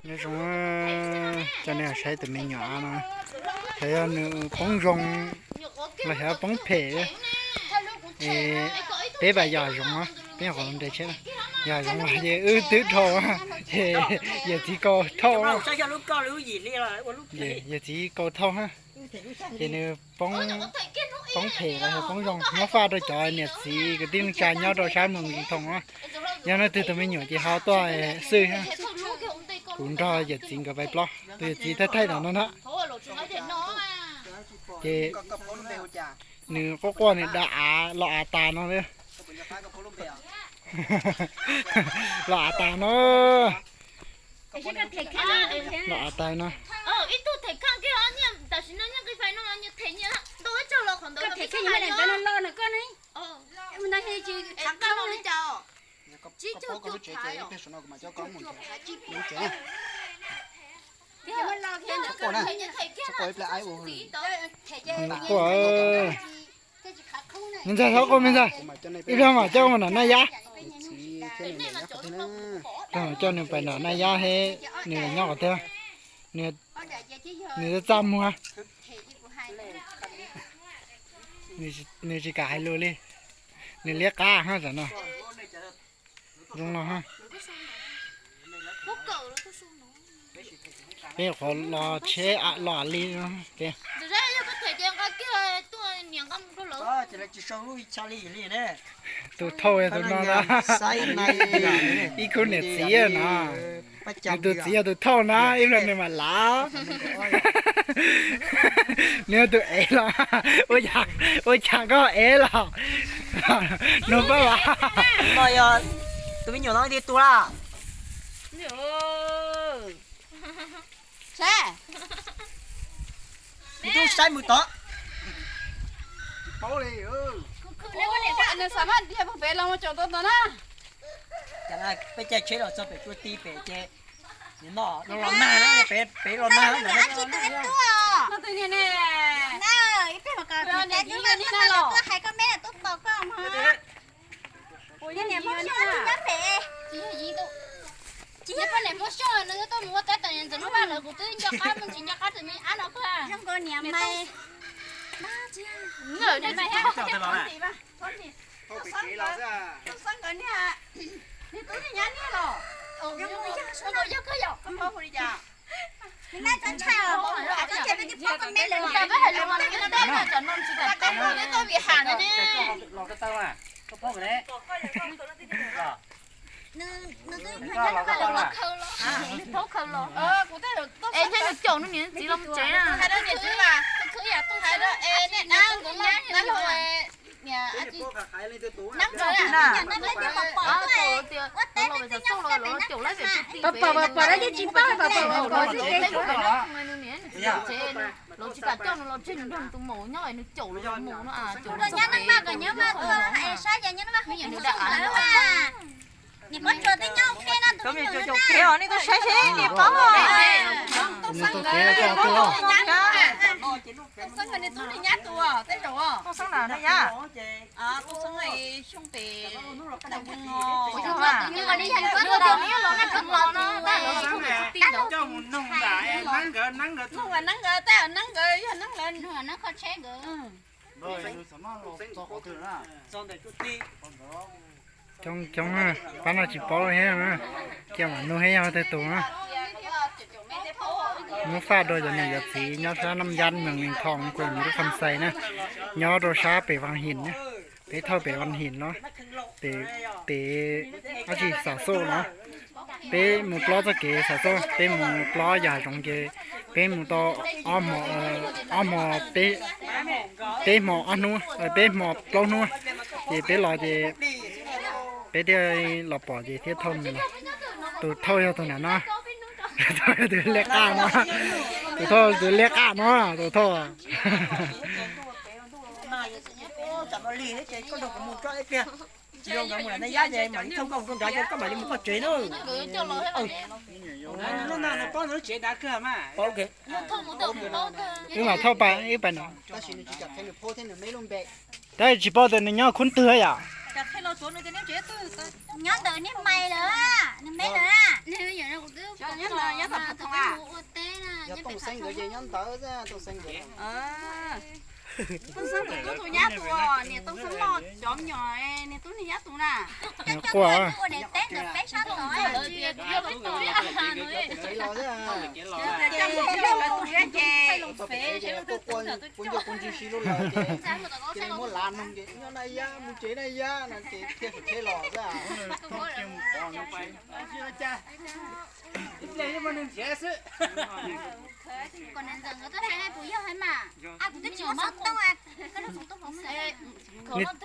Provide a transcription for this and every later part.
Nyob zoo, coj nej saib tus me nyuam av no, xyov yog nws poob zoo los xyov poob phem. Peb pab yog zoov, peb nyuam qhuav nres tsheb, yog zoov los ces wb twb dhau, ces yawm txiv kaus thauj, yawm txiv kaus thauj, ces nws poob phem los yog poob zoo, muab faj rau cov niam txiv kwv tij neej tsa nyob rau sab Moos Thoom. Yog leej twg tus me nyuam ces ho tuaj xwb. Kuv nrog yawm txiv nkawd pais plob, tus yawm txiv thaij thaij no no na. Ces nws quaj quaj nws da av los av tas no. Los av tas no. Los av tas no. Quaj, me ntxhais txhob quaj me ntxhais, ib pliag mam coj mus nram Naj Yab. Coj nws pais nram Naj Yab thiab, nws nyob qhov twg, nws txaj muag. Nws tsis kam hais lus li, nws liab qab hab tam no. Zoo no. Peb nyuam qhuav los tsheb los li no. Tus thauj yog tus no na. Ib khub niam txiv no. Nws tus txiv yog tus thauj na, ib pliag nws mam lav. Nws yog tus ev los, ua cas koj ev los? Nug pab los. Tus me nyuam no tus la. Nws twb saib mus tod. Nws xav maj dhia puag pem los mus caum tau tod na. Peb caij tsheb los txog pem tua ti pem ces nws noj los nag na, pem los nag. Noj twg niag ne? Ib pliag mas kom niam tais tub los, niam tais tub hais koj, me tub tos koj mas. Puas yog niam Hmoob Xyooj nyob pem? Tsis yog poj niam Hmoob Xyooj, nws tuaj mus ua kab tom niam ntxawm Hmoob Vaj lawm, kuv twb nco qab mus tsis nco qab tus me ab no kawg. Zoo nkaus niam mais. Nws tub niag nyab niag los. Yog kawg yog. Nws nai txhob ntshai os, peb twb pom koj me lawm. Es nws caum nws niam txiv los tsev na. Pom pom pom, lawv tsis kam coj nws los tseg nws nrog tus maum nyob es nws caum los mus no, caum los txog pem. Niam Pob Tsuas twb nyob ua ke no, tus me nyuam no na. Nej twb saib seb niam Pob. Tub Xeeb nkawd, Tub Xeeb nkawd niag tub niag nyab tus, tej zaum Tub Xeeb na yab. Tub Xeeb Xyooj tes tus me nyuam no, tus me nyuam no yog Neeb Kheev los no. Neeb nkawd, Neeb nkawd, tej zaum Neeb nkawd yog Neeb lawv. Coob coob, pab no tsis paub thiab, cia mam nug seb yog leej twg tus na. Muab faj rau cov niam cov txiv nyob sab Naj Yab, Moos Thoom, kuv mus rub Kham Xais na, nyob rau sab pem Vaj Him na. Peb thauj pem Vaj Him no, pem, pem dab tsi Xam Xauj no. Peb mus plob txoj kev Xam Xauj, peb mus plob yam zoov ces peb mus tau ob hmo, ob hmo, peb hmo ob hnub, peb hmo plaub hnub, ces peb los ces peb thiaj los pom ces thiaj thauj nws los. Tus thauj yog tus niam no, tus thauj yog tus liab qaj no, tus thauj tus liab qaj no, tus thauj. Wb mam thauj pais, wb pais no. Tab sis tsis paub tias nws nyob khub twg yom. Qhia los tsuav nws tias neb tsev twg. Nyob ntawd niag Maiv lawm, nws me lawm na. Nyob ntawd, nyob ntawd Tooj Xeeb nkawd ces nyob ntawd xwb, Tooj Xeeb nkawd. Tooj Xeeb tus tub tus nyab tus, niam Tooj Xeeb loj cov me nyuam, niam tub niag nyab tus na. Quaj. Ua daim teb ntawm peb sab tod. Ces muab lav noog ces muab lav noog ces nyob na yab, mus tsev na yab no ces thiaj tsheb los xwb.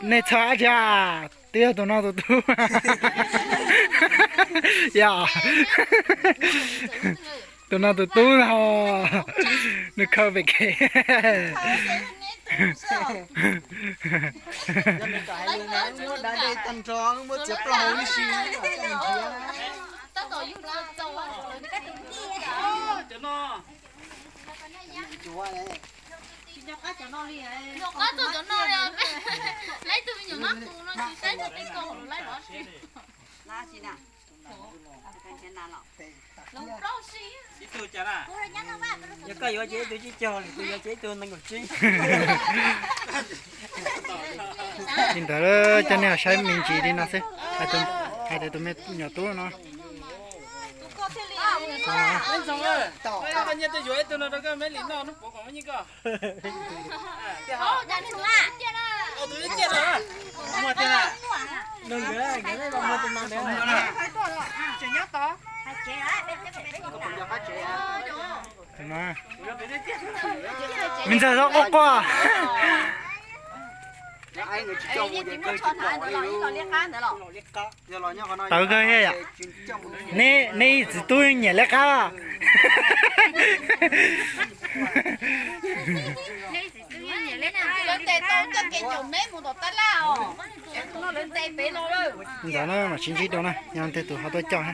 Nej txhob ab tsi, twb yog tus no tus tub. Yog, tus no tus tub no, nws khaws pem kev. Muab dab dej tag nrho, muab txiav plaub hau li si. Ib tug cas na? Yog koj yuav ces ib tug tsib caug, kuv yuav ces ib tug nees nkaum tsib. Li ntawd coj nej los saib me ntsis li no xwb, hais tias tus me nyuam tub no. Nyiaj tuaj yuav ib tug no rau koj me li noj hnub puav kom muaj nyiaj koj. Tus ib tiaj no. Muaj tiag na. Nws nkawd, nkawd muaj tus no ntawd. Me ntxawg txhob quaj quaj. Tawv kawg thiab yom. Neb, neb ib txiv tub nyiam liab qab. Ntawd na mam sib ntsib dua na, yog tej tus ho tuaj coj na.